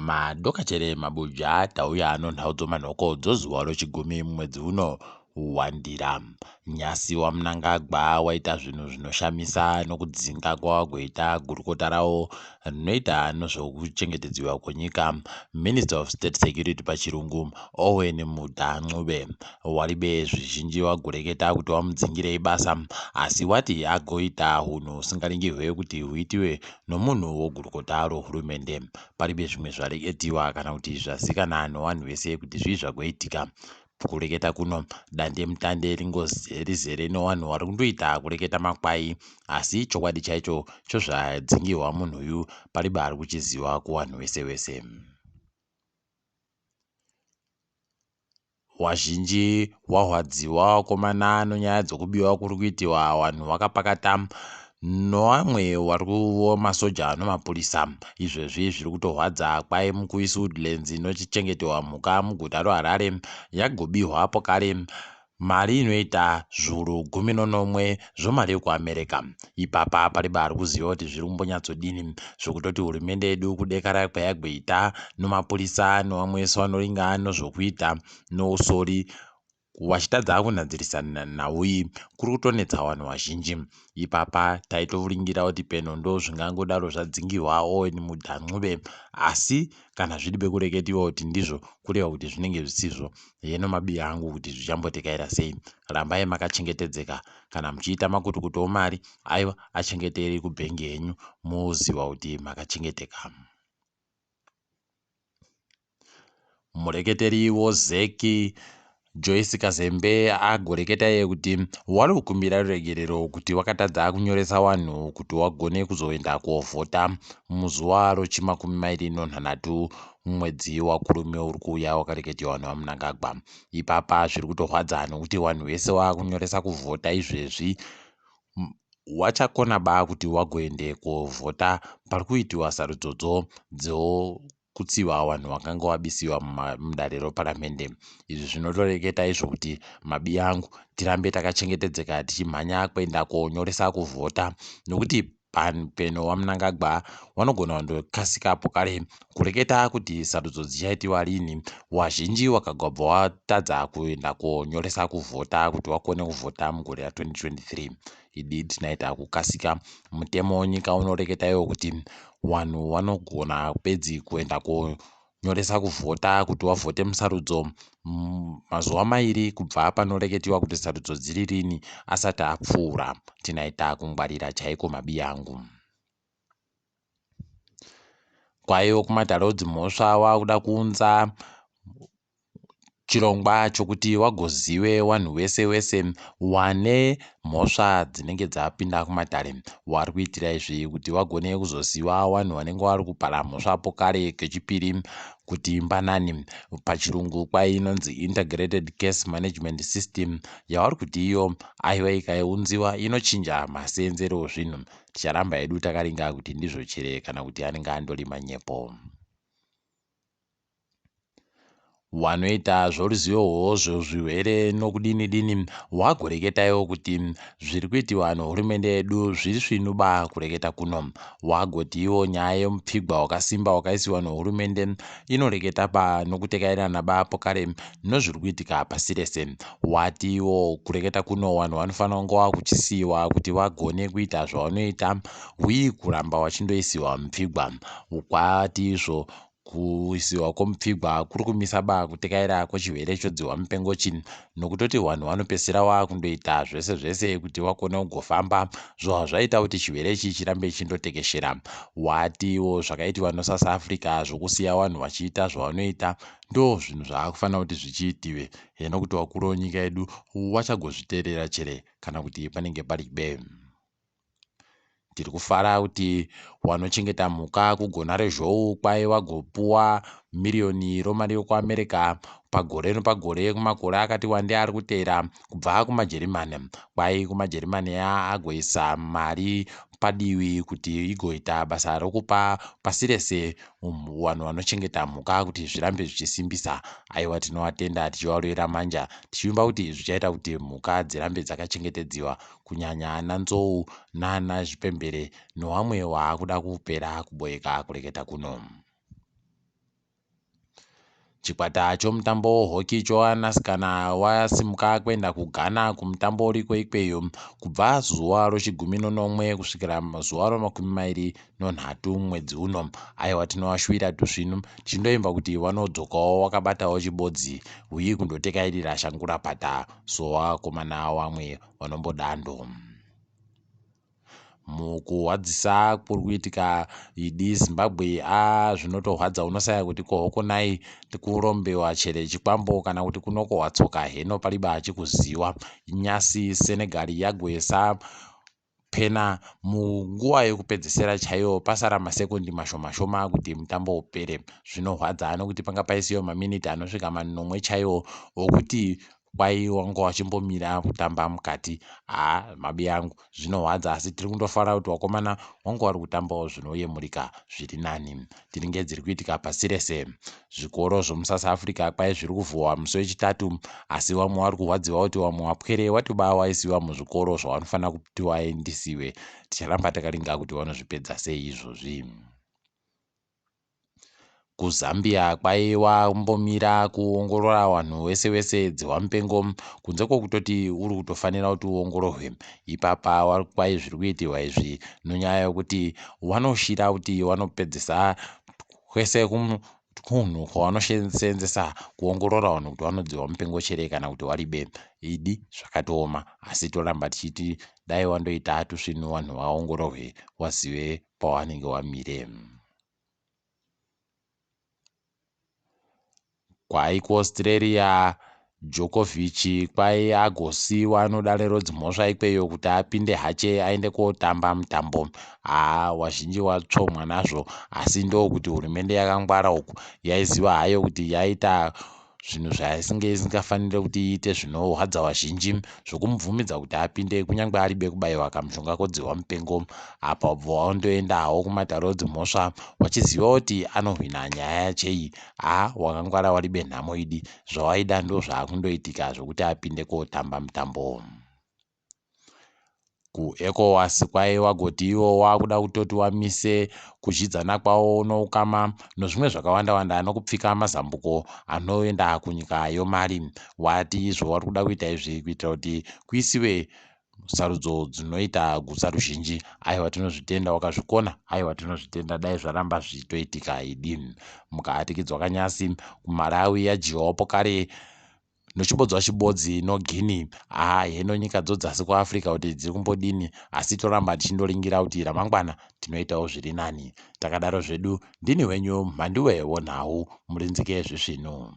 Madokachere mabuja tauya nonhau manhoko dzozuva rochigumi mumwedzi uno wandira. Nyasi waMnangagwa waita zvinhu zvinoshamisa nokudzinga kwawagoita gurukota rawo rinoita nezvokuchengetedziwa kwenyika, Minister of State Security pachirungu, Owen Mudha Ncube. Waribe zvizhinji wagoreketa kuti wamudzingirei basa, asi wati agoita hunhu husingaringirwe kuti huitiwe nomunhu wogurukota rohurumende. Paribe zvimwe zvareketiwa kana kuti zvazikana nowanhu wese kuti zvii zvagoitika. Kureketa kuno dandemutande rizere nowanhu wari kundoita kureketa makwai asi chokwadi chaicho chozvadzingihwa munhuyu paribe ari kuchiziwa kuwanhu wese wese. Wazhinji wahwadziwa wakomana nonyaya dzokubiwa kuri kuitiwa wanhu wakapakata nowamwe wari kuvo masoja nomapurisa. Izvezvi zviri kutohwadza kwai mukuisi Woodlands inochichengetewa mhuka muguta roHarare yagobihwa pokare mari inoita zviuru 17 zvomari yekuAmerica. Ipapa paribe ari kuziva kuti zviri kumbonyatsodini zvokutoti hurumende yedu kudekara kwayagoita nomapurisa nowamwe wese wanoringa nozvokuita nousori wachitadza kunhadzirisa nhau iyi kuri kutonetsa vanhu vazhinji. Ipapa taitoringira kuti peno ndozvingangodaro zvadzingihwa Owen Mudha Ncube asi kana zviri bekureketiwa kuti ndizvo kureva kuti zvinenge zvisizvo. Heno mabiya angu kuti zvichambotekaira sei. Rambai makachengetedzeka kana muchiita makutukutu omari aiwa achengeteri kubhengi henyu moziva kuti makachengeteka. Mureketeri woZEC Joyce Kazembe agoreketa iye kuti wari kukumbira ruregerero kuti wakatadza kunyoresa wanhu kuti wagone kuzoenda kovhota muzuva rochimakumi mairi nonhanhatu mumwedzi waKurume uri kuuya wakareketiwa naVaMnangagwa. Ipapa zviri kutorwadza nokuti wanhu wese wakunyoresa kuvhota izvezvi wachakona ba kuti wagoende kovhota pari kuitiwa sarudzodzo dzokutsiva vanhu vakanga vabisiwa mudare roparamende. Izvi zvinotoreketa izvo kuti mabiya angu tirambe takachengetedzeka tichimhanya kuenda konyoresa kuvhota nokuti peno waMnangagwa wanogona kundokasika pokare kureketa kuti sarudzo dzichaitiwa rini. Wazhinji wakagobva watadza kuenda konyoresa kuvhota kuti wakone kuvhota mugore ra2023. Idi tinaita kukasika mutemo wenyika unoreketa iwo kuti wanhu wanogona bedzi kuenda konyoresa kuvhota kuti wavhote musarudzo mazuva mairi kubva panoreketiwa kuti sarudzo dziri rini asati apfuura. Tinaita kungwarira chaiko mabiya angu. Kwaiwo kumatare edzimhosva wakuda kuunza chirongwa chokuti wagozive wanhu wese wese wane mhosva dzinenge dzapinda kumatare. Wari kuitira izvi kuti wagone kuzoziva wanhu wanenge wari kupara mhosva pokare kechipiri kuti mbanani. Pachirungu kwai inonzi Integrated Case Management System yavari kuti iyo aiwa ikaunziwa inochinja maseenzero ozvinhu. Ticharamba hedu takaringa kuti ndizvo chere kana kuti anenge andori manyepo. Wanoita zvoruzivo zvezvirwere nokudini dini wagoreketaiwo kuti zviri kuitiwa nohurumende yedu zviri svinu ba kureketa kuno. Wagoti iwo nyaya yemupfigwa wakasimba wakaisiwa nohurumende inoreketa ba nokutekairana ba pokare nozviri kuitika pasi rese. Wati iwo kureketa kuno vanhu vanofanira kunge vakuchisiyiwa kuti vagone kuita zvavanoita uye kuramba vachindoisiwa mupfigwa. Kwati izvo kuisiwa kwomupfigwa kuri kumisa ba kutekaira kwechirwere chodzihwa mupengo chi nokutoti vanhu vanopedzisira vakundoita zvese zvese kuti vakone kugofamba zvoha zvaita kuti chirwere ichi chirambe chindotekeshera. Watiwo zvakaitiwa noSouth Africa zvokusiya vanhu vachiita zvavanoita ndo zvinhu zvaakufanira kuti zvichiitiwe heno kuti vakuru venyika yedu vachagozviteerera chere kana kuti panenge pari be. Tiri kufara kuti wanochengeta mhuka kugona rezhou kwai wagopuwa miriyoni romari yokuAmerica pagore nepagore kumakore akati wandei ari kuteera kubva kumaJerimani. Kwai kumaJerimani agoisa mari padivi kuti igoita basa rokupa pasi rese vanhu vanochengeta mhuka kuti zvirambe zvichisimbisa. Aiwa tinovatenda tichivarovera manja tichivimba kuti zvichaita kuti mhuka dzirambe dzakachengetedziwa kunyanya ana nzou nana zvipembere nowamwe waakuda kupera kuboeka kureketa kuno. Chikwata chomutambo wehockey chovanasikana wasimuka kuenda kuGhana kumutambo uriko ikweyo kubva zuva rochigumi nonomwe kusvikira zuva romakumi mairi nonhatu mwedzi uno. Aiwa tinovashuvira tusvinu tichindoimba kuti vanodzokawo wakabatawo chibodzi uye kundotekairira shangurapata sovakomana vamwe vanombodando. Mukuhwadzisa kuri kuitika idi Zimbabwe a zvinotohwadza unosaya kuti kohokonai kurombewa chere chikwambo kana kuti kunokohwa tsoka heno pariba achikuziwa. Nyasi Senegal yagwesa pena munguva yekupedzesera chaiyo pasara masekondi mashoma shoma kuti mutambo upere. Zvinohwadza nokuti panga paisiwa maminiti anosvika manomwe chaiwo okuti kwai wanga wachimbomira kutamba mukati. Haa mabi angu zvinohwadza asi tiri kundofara kuti wakomana wanga wari kutambawo zvinoyemurika zviri nani. Tiringe dziri kuitika pasi rese. Zvikoro zvomuSouth Africa kwai zviri kuvhurwa musi weChitatu asi vamwe vari kurwadziwa kuti vamwe vapwere vatoba vaisiwa muzvikoro zvavanofanira kuti vaendesiwe. Ticharamba takaringa kuti vanozvipedza sei izvozvi. KuZambia kwaiwambomira kuongorora vanhu wese wese dzihwa mupengo kunze kwokutoti uri kutofanira kuti uongororwe. Ipapa kwai zviri kuitirwa izvi nonyaya yokuti wanoshira kuti wanopedzesa kwese kunhu kwavanosheenzesa kuongorora vanhu kuti vanodzihwa mupengo chere kana kuti waribe. Idi zvakatooma asi toramba tichiti dai wandoita tusvinu vanhu vaongororwe wazive pawanenge wamire. Kwai kuAustralia Djokovic kwai agosiiwa nodare rodzimhosva ikweyo kuti apinde hache aende kotamba mutambo. Haa wazhinji watsvomwa nazvo asi ndokuti hurumende yakangwara uku yaiziva hayo kuti yaita zvinhu zvaisinge isingafanire kuti iite zvinohwadza vazhinji zvokumubvumidza kuti apinde kunyange aribe kubaiwa kamushonga kodzihwa mupengo apa ubva wandoenda hawo kumatare edzimhosva wachiziva kuti anohwina nyaya yachei haa wakangwara waribe nhamo idi zvawaida ndozvaakundoitika zvokuti apinde kotamba mutambo. KuEcowas kwai wagoti iwo wakuda kutoti wamise kudyidzana kwawo noukama nozvimwe zvakawanda wanda nokupfika mazambuko anoenda kunyika yoMali. Wati izvo wari kuda kuita izvi kuitira kuti kuisiwe sarudzo dzinoita gutsa ruzhinji. Aiwa tinozvitenda wakazvikona, aiwa tinozvitenda dai zvaramba zvichitoitika idi. Mukahatikidzwa kanyasi kuMalawi yadyiwawo pokare nochibodzwa chibodzi noGuinea. Haa heno nyika dzodzasi kuAfrica kuti dziri kumbodini asi toramba tichindoringira kuti ramangwana tinoitawo zviri nani. Takadaro zvedu ndini wenyu Mhanduwe wonhau murinzike zvisvinu.